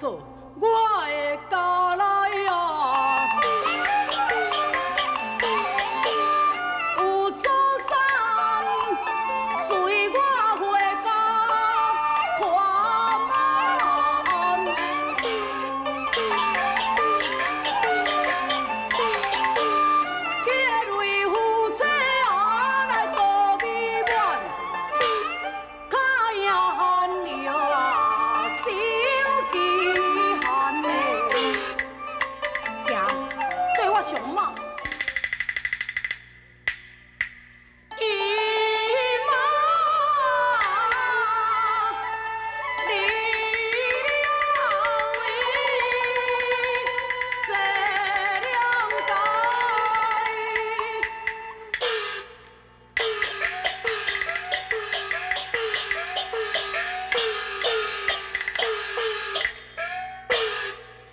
所我的家來啊。有祖先隨我回家看望。結類夫妻啊來度美滿，卡贏寒藥啊，守期限的，行，綴我上馬。姨媽，你為西涼街。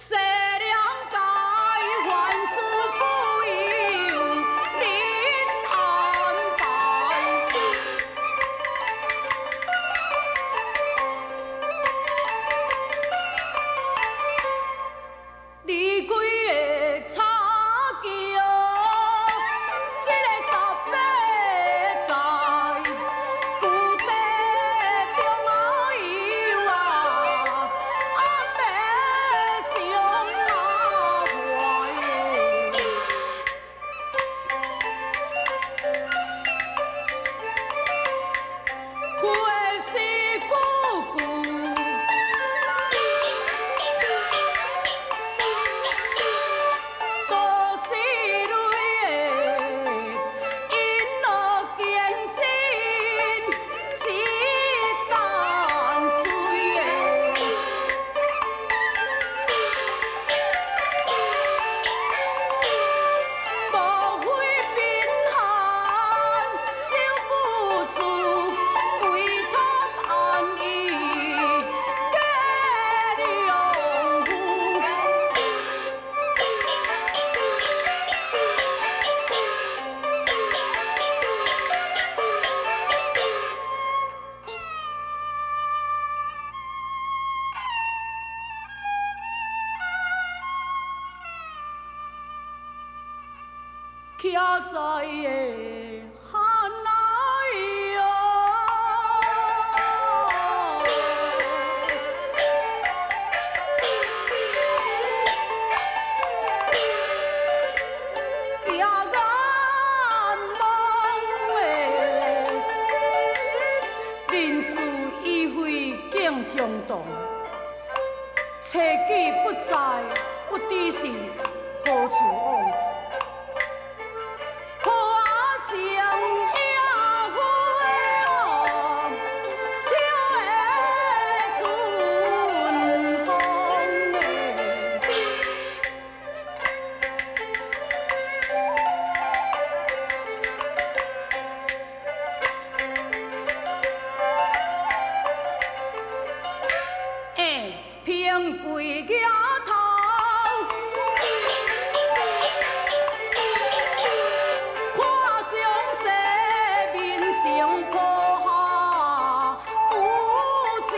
西涼街，凡事不由恁安排。你規个插橋，這個18載，舊地中啊有啊，暗暝上啊懷。話是句句，都是淚的，因落堅真一擔水的。無非貧寒守不住，為貪安逸嫁兩夫。徛在的漢來喲，抬眼望的，人事已非景相同，车记不在，不知是何處往。看情野花哦，笑的春風的。平貴額頭，看相世面情苦下有一个。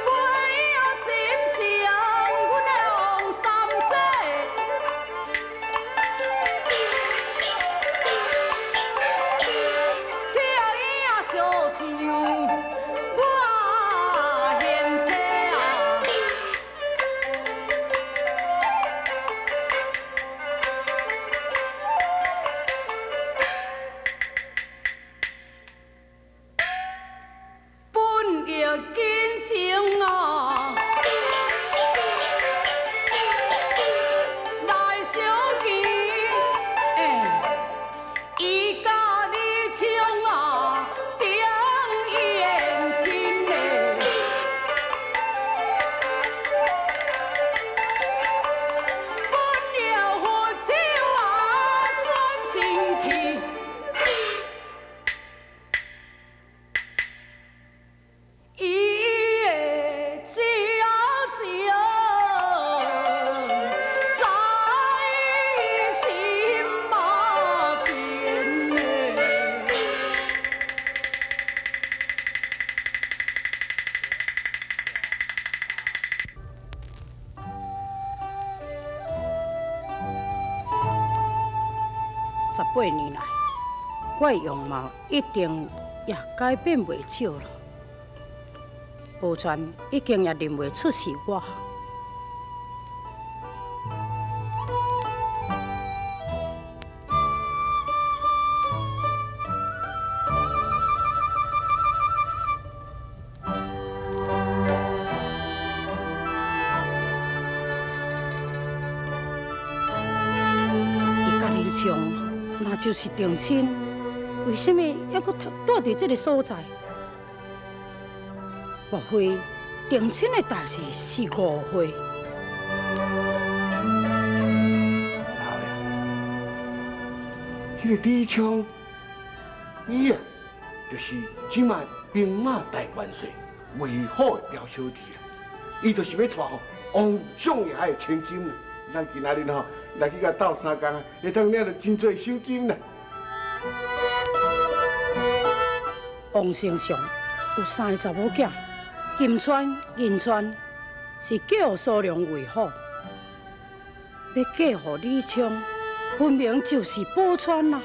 尾仔真相阮的王三姐。笑伊啊八年來，我的容貌一定也改變袂少了。寶川已經也認袂出是我。伊佮李昌若就是定親，為啥物猶閣蹛佇這个所在？莫非定親的代誌是誤會？老爺，彼个李昌，伊啊，就是這擺兵馬大元帥魏虎的表小弟啦。伊就是欲娶王相爺的千金啦。咱今仔日吼來去共鬥相共，會當領著真濟賞金啦。王丞相有三個查某囝，金釧、銀釧是嫁予蘇良魏虎，欲嫁予李昌，分明就是寶釧啊！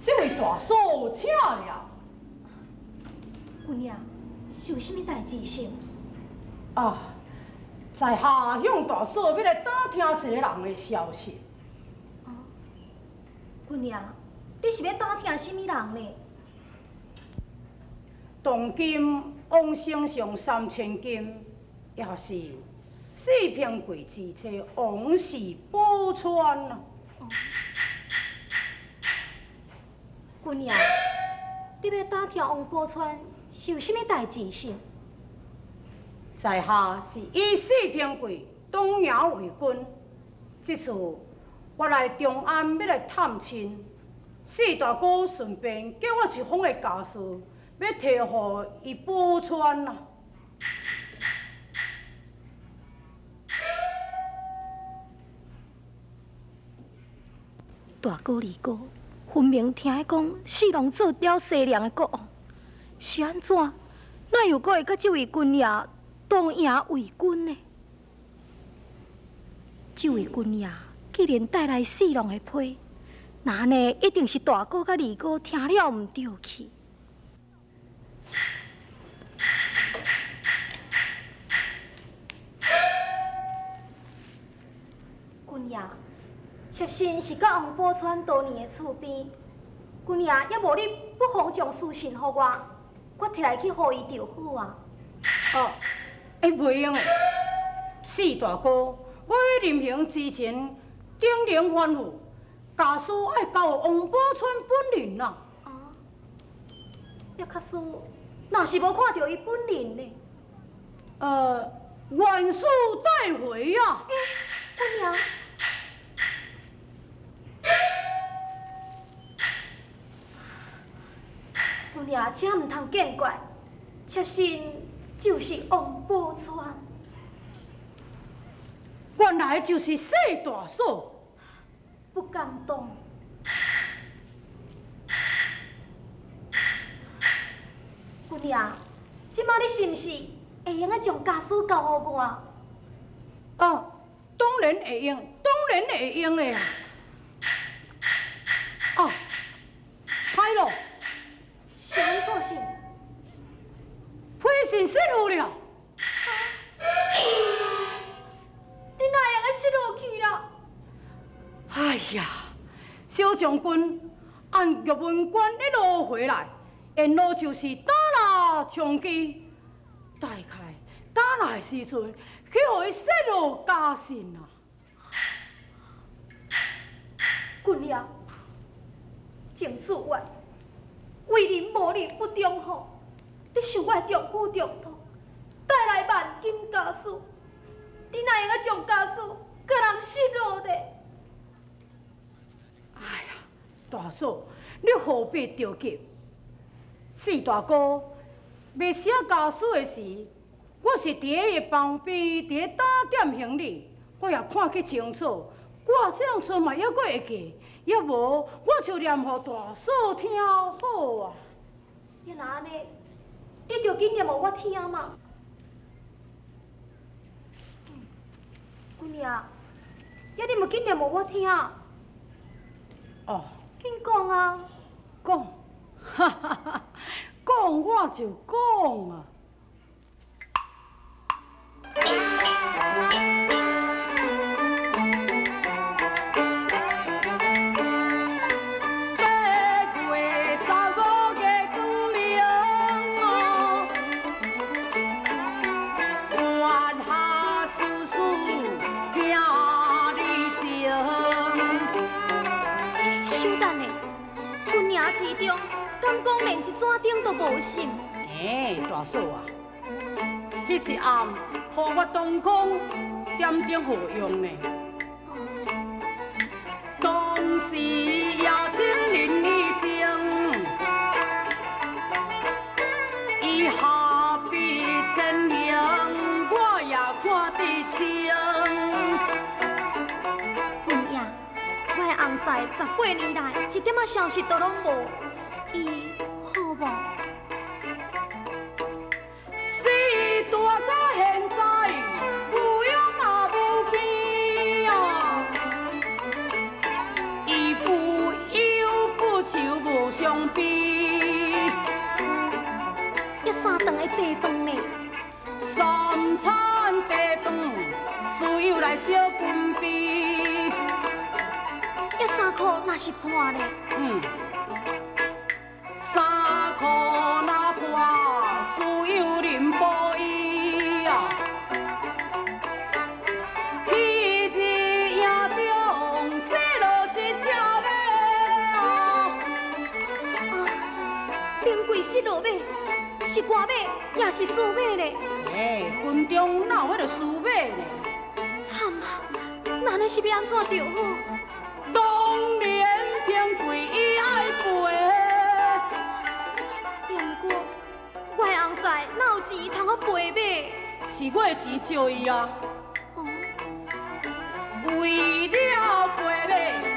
這位大嫂，請了。姑娘，是有啥物代誌是？啊，在下向大嫂欲來打聽一个人的消息。哦，姑娘，你是欲打聽啥物人呢？當今王丞相三千金，也是四平貴之妻王氏寶釧啊。哦，姑娘，你欲打聽王寶釧是有啥物代誌是？在下是以四平貴東瀛為君，這次我來長安欲來探親，四大哥順便給我一封的家書，欲提予伊寶釧啊。大哥、二哥分明聽講四郎做了西涼的國王，是按怎？哪又閣會佮這位軍爺東瀛為君呢？這位軍爺既然帶來四郎的批，那按呢一定是大哥佮二哥聽了毋對去。軍爺，妾身是佮王寶釧多年的厝邊，軍爺猶無你不妨將書信予我，我提來去予伊就好啊。哦，欸，袂用的，四大哥，我欲臨行之前，叮嚀吩咐，家書愛交予王寶釧本人啊。啊，葉確實，若是無看著伊本人呢？願書帶回啊。欸，姑娘。姑娘，請毋通見怪，妾身就是王寶釧。原來就是四大嫂，不敢當。姑娘，這擺你是毋是會用得將家書交予我？哦，當然會用，當然會用的啊！哦，歹咯。是按怎是？批信失落了。啊！你哪會用得失落去啦？哎呀，小將軍按玉門關一路回來，沿路就是打獵槍擊，大概打獵的時陣去予伊失落家信啊！姑娘，鄭子月，為人無仁不忠吼，你受我的丈夫重託，帶來萬金家私，你哪會用得將家私共人失落咧？哎呀，大嫂，你何必著急？四大哥欲寫家書的時，我是佇咧伊旁邊，佇咧打點行李，我也看去清楚。我這樣賰嘛，猶閣會記，抑無我就念予大嫂聽好啊。你若按呢，你就緊念予我聽嘛。姑娘，抑你嘛緊念予我聽。哦。緊講啊！講，哈哈哈，講我就講啊。都無信。欸，大嫂啊，彼一暗，予我當空點燈予用呢。當時也請恁以情，伊下筆千行，我也看得清。君爺，我的翁婿18年來一點仔消息都攏無，伊好無？四大哥現在無勇嘛無病啊，伊無憂不愁無傷悲。一三頓的茶飯呢？三餐茶飯，自由來相分配。一衫褲若是破咧？衫褲若破，自有人補伊啊。彼日营中失落一只马啊！啊，平贵失落马，是官马，也是私马咧？欸，军中哪有彼个私马呢？惨啊！那按呢是欲按怎著好？当年平贵伊爱赔。毋过，我的翁婿哪有錢通好賠馬？是我的錢借伊啊。哦。為了賠馬，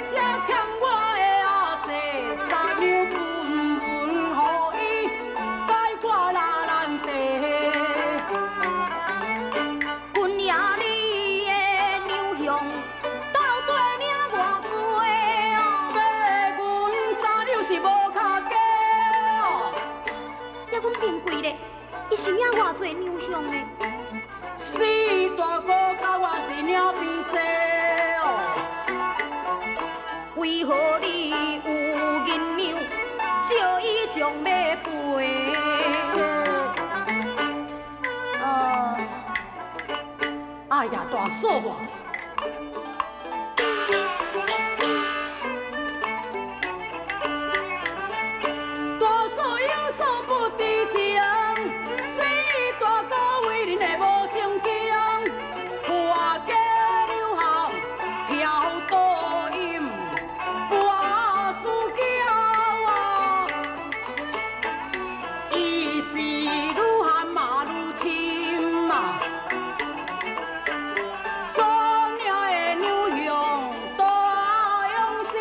才欠我的阿姐10兩分文予伊解決那難題。君爺你的兩項到底領偌濟啊？白銀3兩是無較低哦。抑阮平贵咧，伊是領偌濟兩項呢？四大哥佮我是領邊濟哦。為何你有銀兩，借伊將馬賠？哎呀，大嫂啊！大嫂有所不知情，四大哥為人的無正經，破家兩項飄倒飲，跋輸娇啊！伊是愈汉嘛愈深啊！所领的两项都用尽，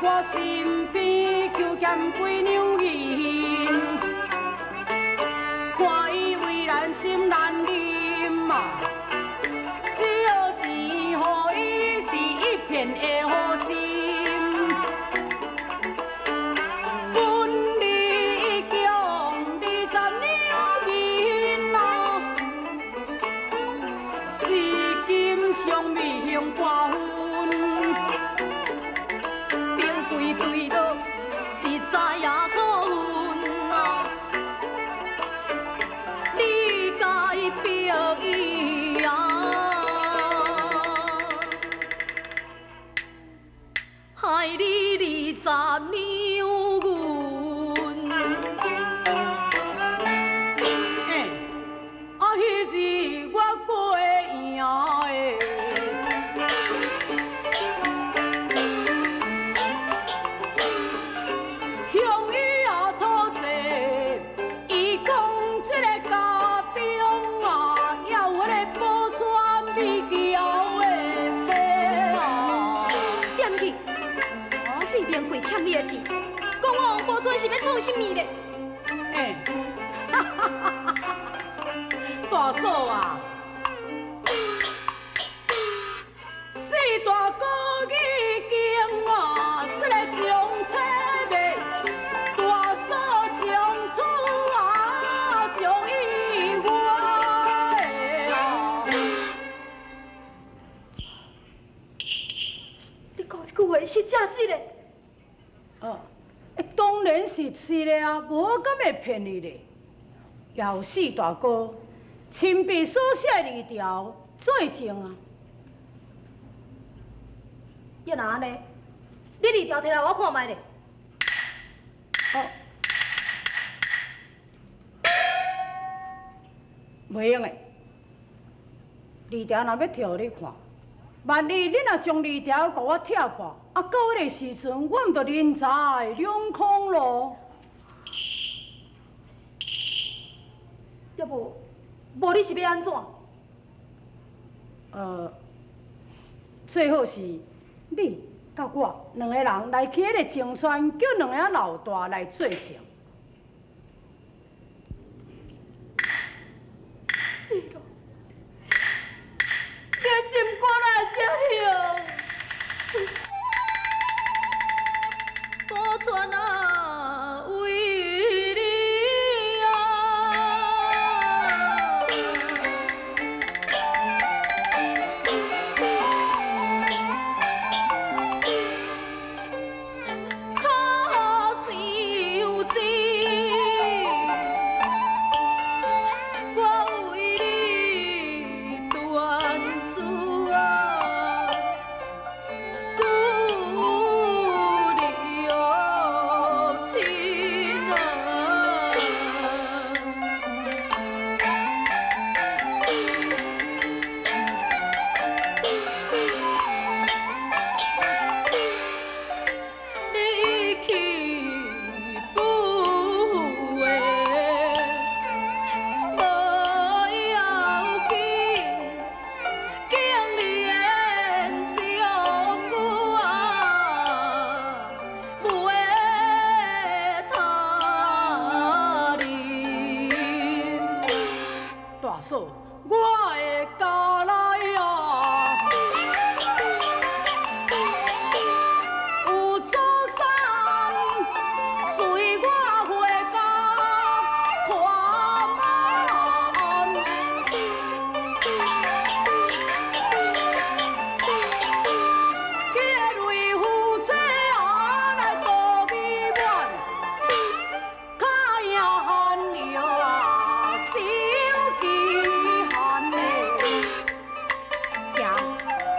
我身邊求欠幾兩銀，看伊為難心難忍啊！借錢予伊是一片的好心，本你一共20兩銀啊，至今尚未還半分。平贵坠落，實在也可恨啊！你該逼伊啊！害你20娘阮。欸，啊，彼日我过赢的。向伊啊讨债，伊讲这个家中啊，还有彼个宝钏美娇的册啊。踮去，四边柜欠你的钱，讲我王宝钏是欲创啥物咧？欸，哈哈哈哈！大嫂啊，四大哥已经啊，这个将册卖，大嫂从此啊属于我的啊。你讲这句话是真实的？哦，欸，当然是是的啊，无我敢会骗你咧？也有四大哥亲笔所写的字条做证啊。要若按呢，你字条提来我看覓咧。哦，袂用的，字条若欲提予你看，万一你若將字條予我拆破，啊，到彼个時陣，我毋就人財兩空咯。要無，無你是欲按怎？最好是你佮我兩個人來去彼个晴川，叫兩个老大來做證。死咯！你的心肝哪會這样？寶釧啊，為你啊，较伤钱，我為你断珠啊，拄你亲啊。你去不回，无要紧，敬你缘将我袂他人。大嫂，我的家內啊，有祖山，隨我回家看馬。这个夫妻啊来度美满，脚影寒药啊，手机寒的。行，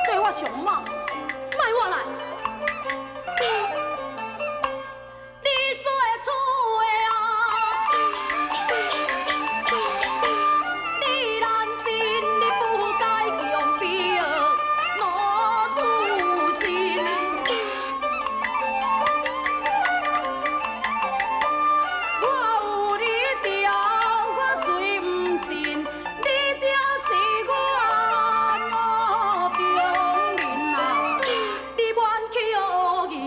缀我上马，莫我來。你說厝的啊，你難進，你不該強逼我出身。我有你條，我雖毋信，你就是我目中人啊。你冤去惡言，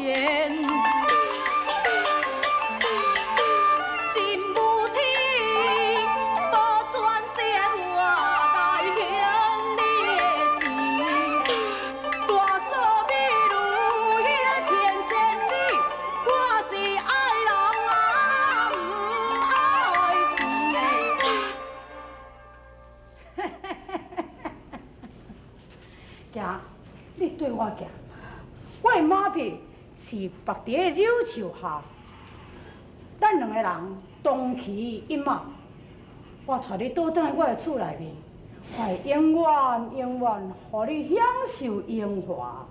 真無天，寶釧先我來還你的錢。大嫂美如彼个天仙女，我是愛人啊，毋愛錢的。行，你綴我行。我的馬匹是縛佇个柳樹下，咱兩个人同騎一馬。我帶你倒轉來我的厝內面，我會永遠永遠予你享受榮華。